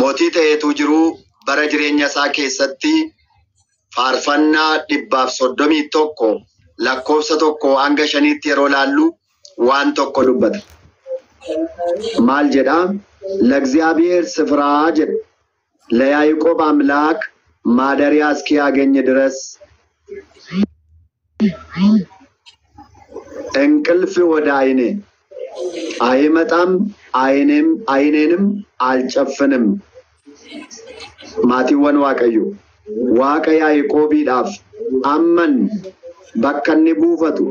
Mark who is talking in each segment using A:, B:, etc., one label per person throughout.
A: Mootii ta'eetu jiruu bara jireenya isaa keessatti faarfannaa 131 lakkoofsa 1 hanga 5tti yeroo laallu waan tokko dubbata. Maal jedhaa? ለእግዚአብሔር ስፍራ jedha. ለያዕቆብ አምላክ ማደሪያ እስኪያገኝ ድረስ እንቅልፍ ወደ ዓይኔ አይመጣም፣ ዓይኔንም አልጨፍንም። Maatiiwwan Waaqayyo Waaqa Yaaqoobiidhaaf amman bakka inni buufatu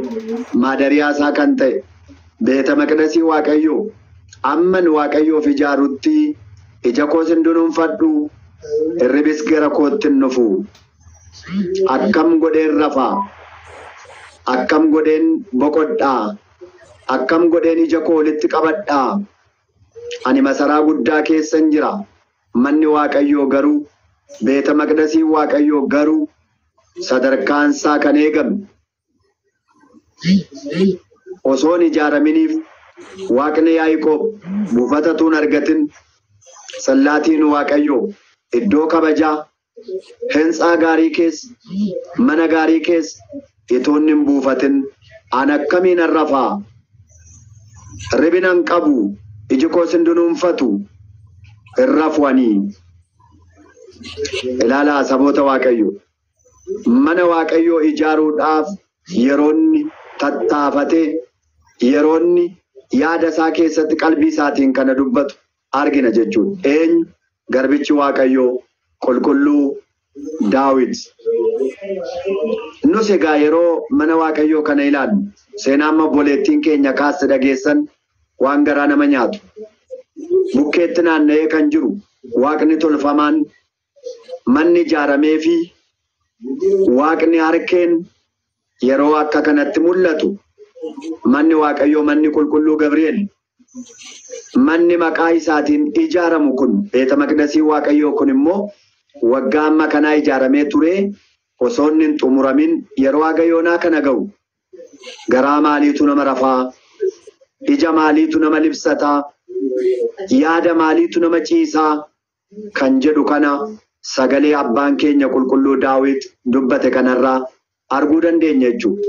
A: maadariyaa isaa kan ta'e beeta maqdasii Waaqayyo amman Waaqayyoof ijaarutti ija koos hin dunuunfadhu, hirribis gara kootti hin dhufu. Akkam godheen rafaa? Akkam godheen boqodhaa? Akkam godheen ija koo walitti qabadhaa? Ani masaraa guddaa keessan jira. Manni Waaqayyoo garuu beeta maqdasii Waaqayyoo garuu sadarkaan isaa kan eegame osoo hin ijaaraminiif Waaqni Yaaqoob buufata tuun argatin sallaatiin Waaqayyoo iddoo kabajaa hintsaa gaarii keessa mana gaarii keessa itoonni hin buufatin an akkamiin rafaa? Ribina hin qabu, iji koos hin dunuunfatu, hin rafu ani. Ilaalaa saboota Waaqayyoo. Mana Waaqayyoo ijaaruudhaaf yeroonni tattaafatee yeroonni yaada isaa keessatti qalbii isaatiin kana dubbatu argina jechuudha. Eenyu? Garbichi Waaqayyoo qulqulluu Daawit. Nus egaa yeroo mana Waaqayyoo kana ilaallu seenaa amma obboleettiin keenya kaaste dhageessan waan garaa nama nyaatu. Bukkeetti naanna'ee kan jiru Waaqni tolfamaan manni ijaaramee fi Waaqni harkeen yeroo akka kanatti mul'atu manni Waaqayyoo manni qulqulluu Gabri'eel manni maqaa isaatiin ijaaramu kun beeta maqdasii Waaqayyoo kun immoo waggaa amma kanaa ijaaramee ture osoo inni hin xumuramin yeroo haga yoonaa kana ga'u garaa maaliitu nama rafaa? Ija maaliitu nama libsataa? Yaada maaliitu nama ciisaa? Kan jedhu kana sagalee abbaan keenya qulqulluu Daawit dubbate kanarraa arguu dandeenya jechuudha.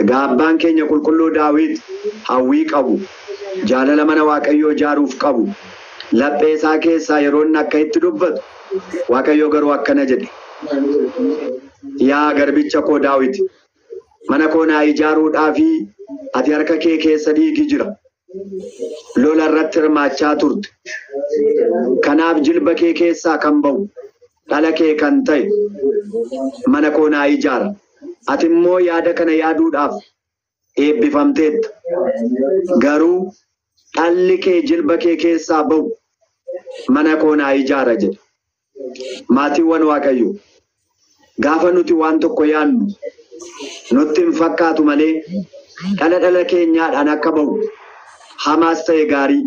A: Egaa abbaan keenya qulqulluu Daawit hawwii qabu, jaalala mana Waaqayyoo ijaaruuf qabu, laphee isaa keessaa yeroo inni akka itti dubbatu Waaqayyoo garuu akkana jedhe. Yaa garbicha koo Daawit, mana koo naa ijaaruudhaafi ati harka kee keessa dhiigi jira. Lola irratti hirmaachaa turte. Kanaaf jilba kee keessaa kan ba'u dhala kee kan ta'e mana koo naa ijaara. Ati immoo yaada kana yaaduudhaaf eebbifamteetta. Garuu dhalli kee jilba kee keessaa ba'u mana koo naa ijaara jedhe. Maatiiwwan Waaqayyoo, gaafa nuti waan tokko yaadnu nutti hin fakkaatu malee dhala dhala keenyaadhaan akka ba'u hamaas ta'e gaarii.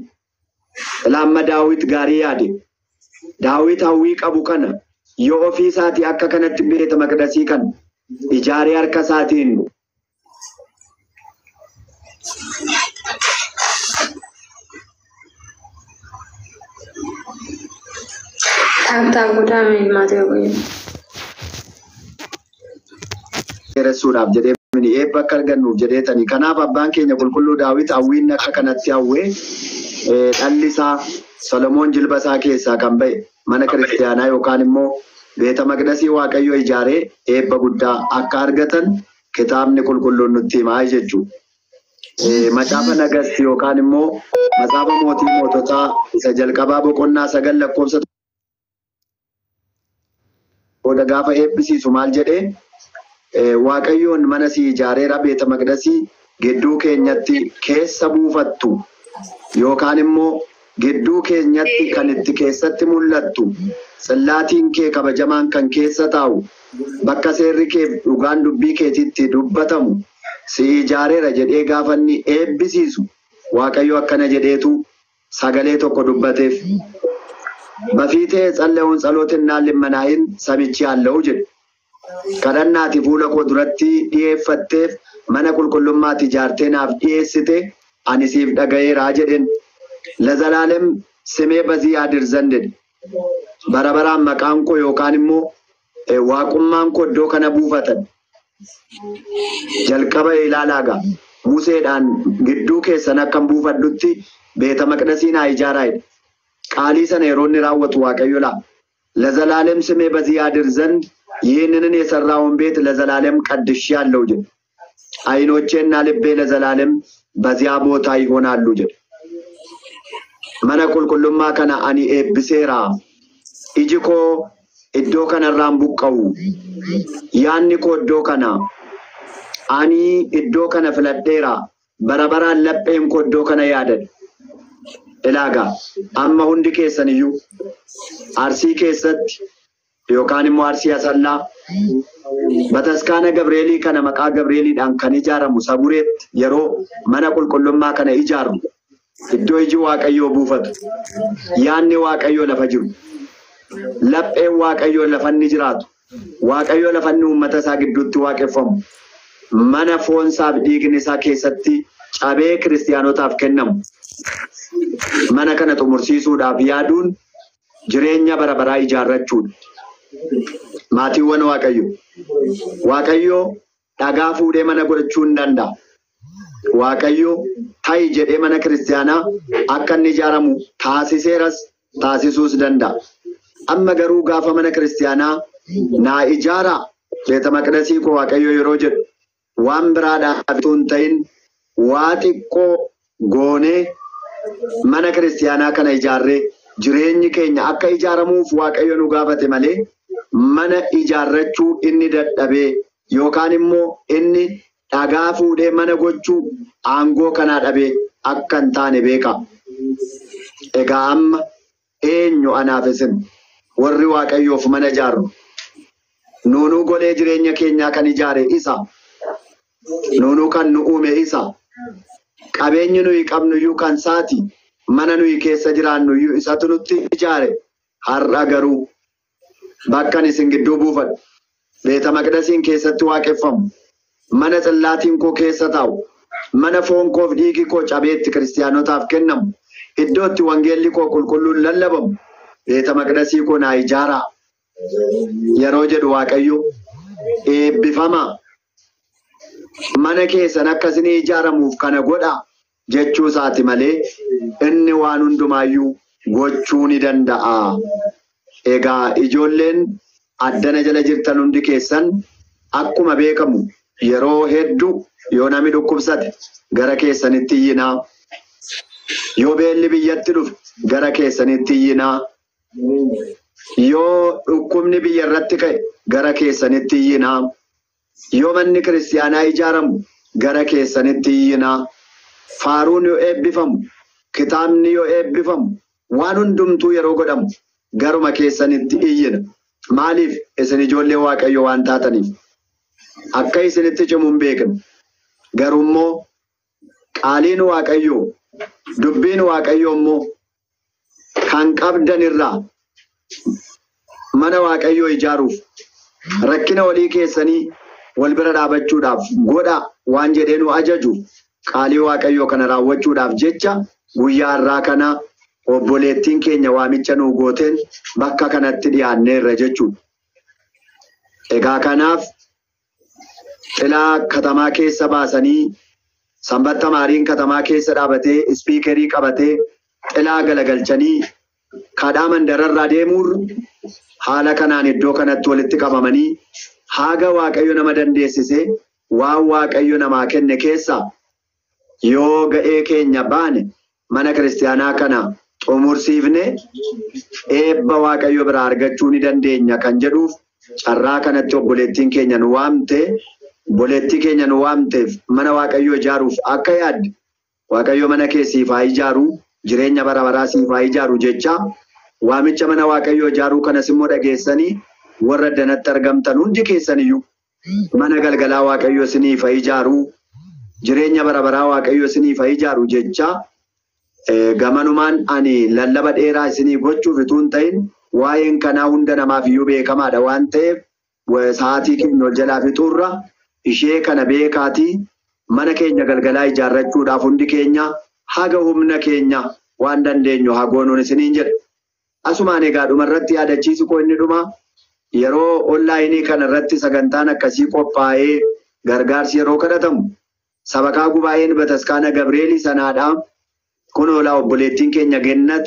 A: Ilaamma Daawit gaarii yaade. Daawit hawwii qabu kana yoo ofii isaatii akka kanatti beeta maqdasii kana ijaaree harka isaatiin
B: Tap tap godhaa mee maatii Waaqayyoo.
A: dheeressuudhaaf jedhee eebba akka argannuuf jedheetani. Kanaaf abbaan keenya qulqulluu Daawit hawwiin akka kanatti hawwee dhalli isaa Solomoon jilba isaa keessaa kan ba'e mana kiristaanaa yookaan immoo beeta maqdasii Waaqayyoo ijaaree eebba guddaa akka argatan kitaabni qulqulluun nutti himaa jechuudha. Macaafa Nagasti yookaan immoo macaafa mootii moototaa isa jalqabaa boqonnaa 9 lakkoofsa booda gaafa eebbisiisu maal jedhee? Waaqayyoon mana si ijaareera beeta maqdasii gidduu keenyatti keessa buufattu yookaan immoo gidduu keenyatti kan itti keessatti mul'attu sillaatiin kee kabajamaan kan keessa taa'u bakka seerri kee dhugaan dubbii keetitti dubbatamu si ijaareera jedhee gaafa inni eebbisiisu Waaqayyo akkana jedheetu sagalee tokko dubbateef. Bafiitee tsalla'uun tsalootinnaan limmanaayin samichi halla'u jedhe. Kadhannaati fuula koo duratti dhiyeeffatteef mana qulqullummaatti ijaartee naaf dhiyeessite ani siif dhaga'eeraa jedheen. Lazalaalem ስሜ በዚህ ያድር ዘንድ jedhe. Bara baraan maqaan koo yookaan immoo waaqummaan koo iddoo kana buufatan. Jalqaba ilaalaa gaa Museedhaan gidduu keessan akkan buufadhutti beeta maqdasii naa ijaaraa jedhe. Qaalii sana yeroo inni raawwatu Waaqayyo laa ለዘላለም ስሜ በዚህ ያድር ዘንድ ይህንን የሰራውን ቤት ለዘላለም ቀድሼአለሁ jedhe. ዓይኖቼና ልቤ ለዘላለም በዚያ ቦታ ይሆናሉ jedhe. Mana qulqullummaa kana ani eebbiseera. Iji koo iddoo kanarraan buqqa'u. Yaanni koo iddoo kana. Ani iddoo kana filadheera. Bara baraan lapheen koo iddoo kana yaadadha. Ilaagaa amma hundi keessan iyyuu Arsii keessatti yookaan immoo Arsii Asallaa bataskaana Gabreelii kana maqaa Gabreeliidhaan kan ijaaramu Sabureetti yeroo mana qulqullummaa kana ijaarru iddoo iji Waaqayyoo buufatu, yaanni Waaqayyoo lafa jiru, lapheen Waaqayyoo lafa inni jiraatu, Waaqayyoo lafa inni uummata isaa gidduutti waaqeffamu, mana foonsaaf dhiigni isaa keessatti cabee kiristaanotaaf kennamu, mana kana xumursiisuudhaaf yaaduun jireenya bara baraa ijaarrachuudha. Maatiiwwan Waaqayyoo. Waaqayyoo dhagaa fuudhee mana godhachuu hin danda'a. Waaqayyo ta'i jedhee mana kiristaanaa akka inni ijaaramu taasiseeras taasisuus danda'a. Amma garuu gaafa mana kiristaanaa naa ijaaraa beeta maqdasii koo Waaqayyo yeroo jedhu waan biraadhaaf utuu hin ta'in waa xiqqoo goonee mana kiristaanaa kana ijaarree jireenyi keenya akka ijaaramuuf Waaqayyo nu gaafate malee mana ijaarrachuu inni dadhabee yookaan immoo inni dhagaa fuudhee mana gochuu aangoo kanaa dhabee akka hin taane beeka. Egaa amma eenyu anaaf isin warri Waaqayyoof mana ijaarru? Nuunuu golee jireenya keenyaa kan ijaare isa. Nuunuu kan nu uume isa. Qabeenyi nuyi qabnu iyyuu kan saati. Mana nuyi keessa jiraannu iyyuu isatu nutti ijaare. Har'a garuu bakkan isin gidduu buufadhu. Beeta maqdasiin keessatti waaqeffamu. Mana tsillaatiin koo keessa taa'u. Mana foon koof dhiigi koo cabeetti kiristaanotaaf kennamu. Iddoo itti wangeelli koo qulqulluun lallabamu. Beeta maqdasii koo naa ijaaraa. Yeroo jedhu Waaqayyo eebbifamaa. Mana keessan akka isinii ijaaramuuf kana godhaa jechuu isaati malee inni waan hundumaayyuu gochuu ni danda'a. Egaa ijoolleen addana jala jirtan hundi keessan akkuma beekamu yeroo hedduu yoo namni dhukkubsate gara keessanitti iyyinaa. Yoo beelli biyyatti dhufe gara keessanitti iyyinaa. Yoo dhukkubni biyya irratti ka'e gara keessanitti iyyinaa. Yoo manni kiristaanaa ijaaramu gara keessanitti iyyinaa. Faaruun yoo eebbifamu, kitaabni yoo eebbifamu, waan hundumtuu yeroo godhamu garuma keessanitti iyyina. Maaliif? Isin ijoollee Waaqayyoo waan taataniif. Akka isinitti cimu hin beeknu. Garuu immoo qaaliin Waaqayyoo, dubbiin Waaqayyoo immoo kan qabdan irraa mana Waaqayyoo ijaaruuf rakkina walii keessanii wal bira dhaabachuudhaaf godha waan jedhee nu ajaju qaalii Waaqayyoo kana raawwachuudhaaf jecha guyyaa har'aa kana obboleettiin keenya waamicha nuu gooteen bakka kanatti dhiyaanneerra jechuudha. Egaa kanaaf xilaa katamaa keessa baasanii sanbatta maariin katamaa keessa dhaabatee ispiikerii qabatee xilaa galagalchanii kadhaa mandararraa deemuun haala kanaan iddoo kanatti walitti qabamanii haga Waaqayyo nama dandeessisee waan Waaqayyo namaa kenne keessaa yoo ga'ee keenya baane mana kiristaanaa kana xumursiifne eebba Waaqayyo biraa argachuu ni dandeenya kan jedhuuf carraa kanatti obboleettiin keenya nu waamte, obboleettii keenya nu waamteef mana Waaqayyoo ijaaruuf akka yaadde Waaqayyo mana kee siif haa ijaaru, jireenya bara baraa siif haa ijaaru jecha waamicha mana Waaqayyoo ijaaruu kanas immoo dhageessanii warra danatti argamtan hundi keessaniyyuu mana galgalaa Waaqayyo isiniif haa ijaaru, jireenya bara baraa Waaqayyo isiniif haa ijaaru jecha gamanumaan ani lallaba dheeraa isinii gochuuf utuu hin ta'in waa'een kanaa hunda namaaf iyyuu beekamaadha waan ta'eef sa'aatii keenya ol jalaa fixuurra ishee kana beekaatii mana keenya galgalaa ijaarrachuudhaaf hundi keenya haga humna keenya waan dandeenyu haa goonuun isiniin jedha. Asumaan egaa dhumarratti yaadachiisu koo inni dhuma yeroo onlaayinii kanarratti sagantaan akkasii qophaa'ee gargaarsi yeroo kadhatamu sabakaa gubaa'een bataskaana Gabreelii sanaadhaa kun oolaa obboleettiin keenya Gennat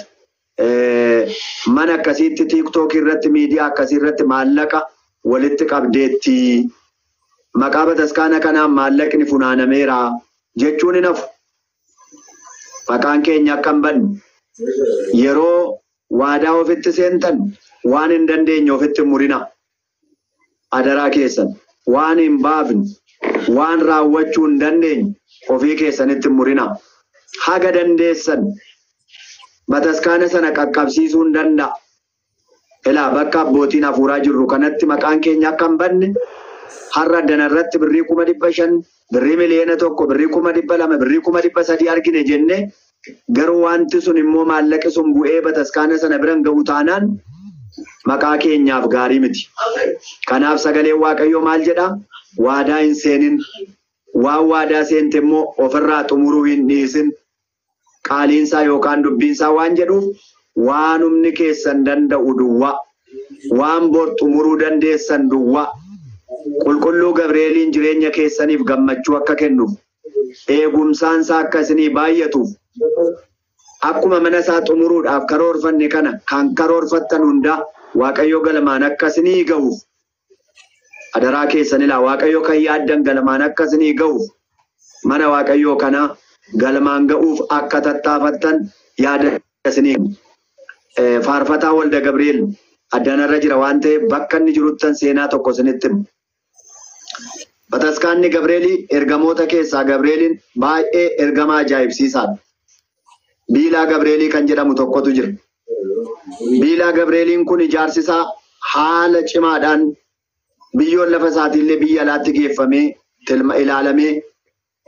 A: mana akkasiitti tiiktookii irratti miidiyaa akkasii irratti maallaqa walitti qabdeetti. Maqaa bataskaana kanaan maallaqni funaanameera jechuun hin hafu. Maqaan keenya akka hin badne yeroo waadaa ofitti seentan waan hin dandeenye ofitti murina. Adaraa keessan waan hin baafne waan raawwachuu hin dandeenye ofii keessanitti murina. Haga dandeessan bataskaana sana qaqqabsiisuu hin danda'a. Ilaa bakka abbootiin hafuuraa jirru kanatti maqaan keenya akka hin badne har'a danarratti birrii 500,000, birrii 1,000,000, birrii 200,000, birrii 300,000 argine jenne garuu wanti sun immoo maallaqi sun bu'ee bataskaana sana biran ga'u taanaan maqaa keenyaaf gaarii miti. Kanaaf sagaleen Waaqayyoo maal jedhaa? Waadaa hin seenin. Waan waadaa seente immoo ofirraa xumuruu hin dhiisin. Qaaliinsaa yookaan dubbiinsaa waan jedhuuf waan humni keessan danda'u duwwaa, waan bor xumuruu dandeessan duwwaa, qulqulluu Gabreeliin jireenya keessaniif gammachuu akka kennuuf, eegumsaansaa akka isinii baay'atuuf, akkuma mana isaa xumuruudhaaf karoorfanne kana kan karoorfattan hundaa Waaqayyo galmaan akka isinii ga'uuf, adaraa keessan ilaa Waaqayyo kan yaaddan galmaan akka isinii ga'uuf, mana Waaqayyoo kana galmaan ga'uuf akka tattaafattan yaada isinii. Faarfataa Walda Gabriel addanarra jira waan ta'eef bakka inni jiruttan seenaa tokko isinitti himu. Bataskaanni Gabreelii ergamoota keessaa Gabreeliin baay'ee ergamaa ajaa'ibsiisaadha. Biilaa Gabreelii kan jedhamu tokkotu jira. Biilaa Gabreeliin kun ijaarsi isaa haala cimaadhaan biyyoon lafa isaatiillee biyya alaatti geeffamee ilaalamee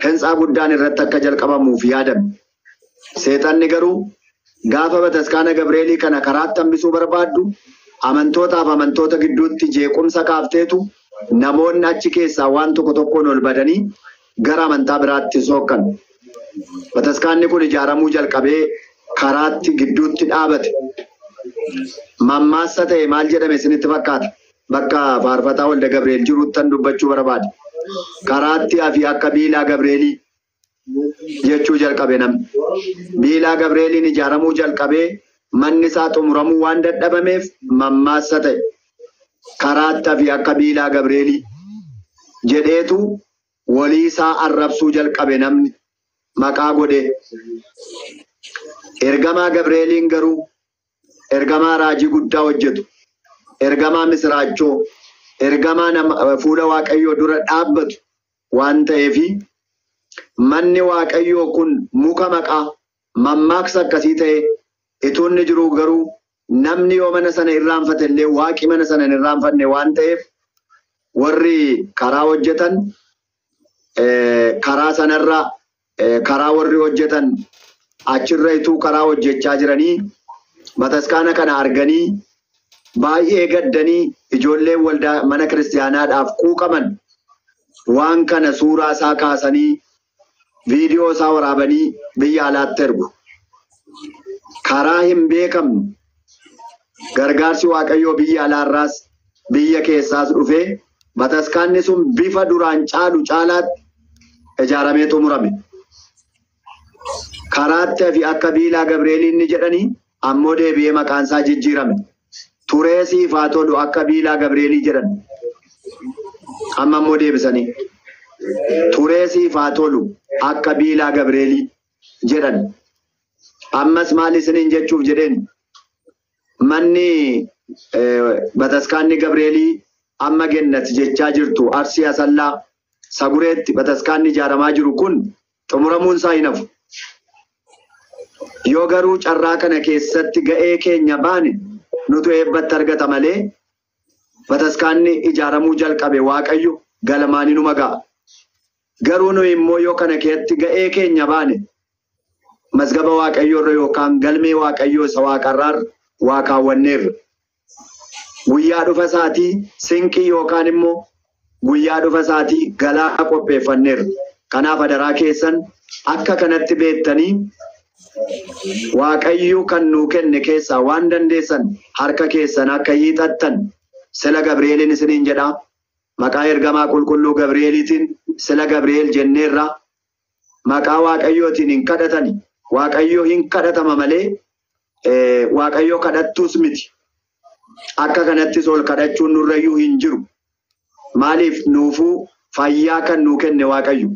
A: hintsaa guddaan irratti akka jalqabamuuf yaadame. Seexanni garuu gaafa bataskaana Gabreelii kana karaatti hambisuu barbaaddu amantootaaf amantoota gidduutti jeequmsa kaafteetu namoonni achi keessaa waan tokko tokkoon ol badanii gara amantaa biraatti sookkan. Bataskaanni kun ijaaramuu jalqabee karaatti gidduutti dhaabate. Mammaassa ta'e maal jedhame isinitti fakkaata? Bakka faarfataa Walda Gabriel jiruttan dubbachuu barbaade. Karaatti hafi akka Biilaa Gabreelii jechuu jalqabe namni. Biilaa Gabreeliin ijaaramuu jalqabee manni isaa xumuramuu waan dadhabameef mammaassa ta'e. Karaatti hafi akka Biilaa Gabreelii jedheetu walii isaa arrabsuu jalqabe namni maqaa godhe. Ergamaa Gabreeliin garuu ergamaa raajii guddaa hojjetu, ergamaa misiraachoo, ergamaa fuula Waaqayyoo dura dhaabbatu waan ta'eefi manni Waaqayyoo kun muka maqaa mammaaksa akkasii ta'e itoo inni jiru garuu namni yoo mana sana irraanfate illee waaqi mana sana hin irraanfanne waan ta'eef warri karaa hojjetan karaa sanarra karaa warri hojjetan achirra ituu karaa hojjechaa jiranii bataskaana kana arganii baay'ee gaddanii ijoolleen waldaa mana kiristaanaadhaaf quuqaman waan kana suuraa isaa kaasanii viidiyoo isaa waraabanii biyya alaatti ergu. Karaa hin beekamne gargaarsi Waaqayyoo biyya alaarraas biyya keessaas dhufee bataskaanni sun bifa duraan caalu caalaatti ijaaramee xumurame. Karaatti hafi akka Biilaa Gabreeliin ni jedhanii ammoo deebi'ee maqaan isaa jijjiirame. Turee siif haa tolu akka Biilaa Gabreelii jedhan. Amma immoo deebisanii. Turee siif haa tolu akka Biilaa Gabreelii jedhan. Ammas maal isiniin jechuuf jedheen manni bataskaanni Gabreelii amma Gennat jechaa jirtu Arsii Asallaa Sagureetti bataskaanni ijaaramaa jiru kun xumuramuun isaa hin hafu. Yoo garuu carraa kana keessatti ga'ee keenya baane nutu eebbatti argata malee bataskaanni ijaaramuu jalqabe Waaqayyo galmaan inuma ga'a. Garuu nu immoo yoo kana keessatti ga'ee keenya baane mazgaba Waaqayyoo irra yookaan galmee Waaqayyoo isa waaqarraa waa kaawwanneerra. Guyyaa dhufa isaatii sinqii yookaan immoo guyyaa dhufa isaatii galaa qopheeffanneerra. Kanaaf adaraa keessan akka kanatti beektanii Waaqayyo kan nuu kenne keessaa waan dandeessan harka keessan akka hiixattan sila Gabri'eelin isiniin jedha. Maqaa ergamaa qulqulluu Gabri'eeliitiin sila Gabri'eel jenneerra. Maqaa Waaqayyootiin hin kadhatani. Waaqayyo hin kadhatama malee Waaqayyo kadhattuus miti. Akka kanattis ol kadhachuun nurrayyuu hin jiru. Maaliif nuufuu fayyaa kan nuu kenne Waaqayyo.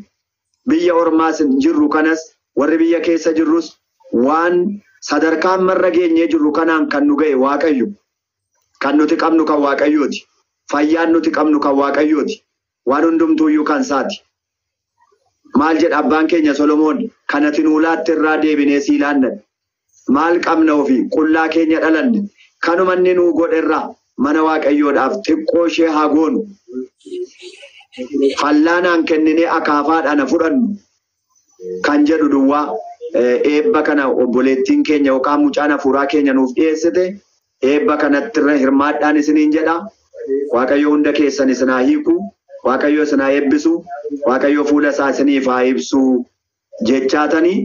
A: Biyya ormaas jirru kanas warri biyya keessa jirrus waan sadarkaa ammarra geenyee jirru kanaan kan nu ga'e Waaqayyo. Kan nuti qabnu kan Waaqayyooti. Fayyaan nuti qabnu kan Waaqayyooti. Waan hundumtuuyyuu kan saati. Maal jedha abbaan keenya Solomoon kanati nuu laatte irraa deebinee sii laannan. Maal qabna ofii qullaa keenya dhalanne. Kanuma inni nuu godhe irraa mana Waaqayyoodhaaf xiqqoo ishee haa goonu. Fallaanaan kenninee akaafaadhaan fudhannu kan jedhu duwwaa eebba kana obboleettiin keenya yookaan mucaan hafuuraa keenya nuuf dhiyeessite eebba kanatti irra hirmaadhaan isiniin jedha. Waaqayyo hunda keessan isin haa hiiku. Waaqayyo isin haa eebbisu. Waaqayyo fuula isaa isiniif haa ibsu jechaatanii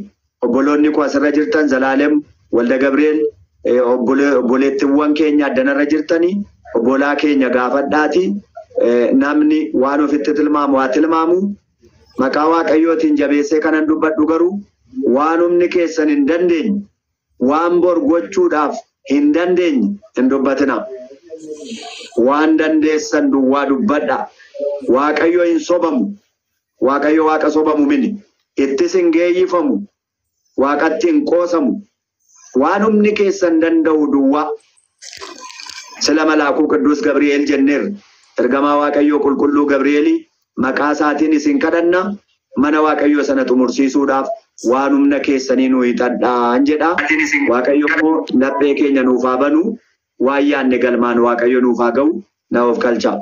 A: obboloonni koo asirra jirtan Zalaalem Walda Gabri'eel obboleettiiwwan keenya addanarra jirtanii obbolaa keenya gaafadhaati. Namni waan ofitti tilmaamu haa tilmaamu. Maqaa Waaqayyootiin jabeessee kanan dubbadhu garuu waan humni keessan hin dandeenye waan bor gochuudhaaf hin dandeenye hin dubbatina. Waan dandeessan duwwaa dubbadha. Waaqayyo hin sobamu. Waaqayyo waaqa sobamu mini. Ittis hin geeyyifamu. Waaqatti hin qoosamu. Waan humni keessan danda'u duwwaa. Sila malaakuu Qidduus Gabri'eel jenneerra. Ergamaa Waaqayyoo qulqulluu Gabri'eelii maqaa isaatiin isin kadhanna. Mana Waaqayyoo sana xumursiisuudhaaf waan humna keessanii nu hiixadhaan jedha. Waaqayyo immoo laphee keenya nuuf haa banu. Waan yaadne galmaan Waaqayyo nuuf haa ga'u. Na of galchaa.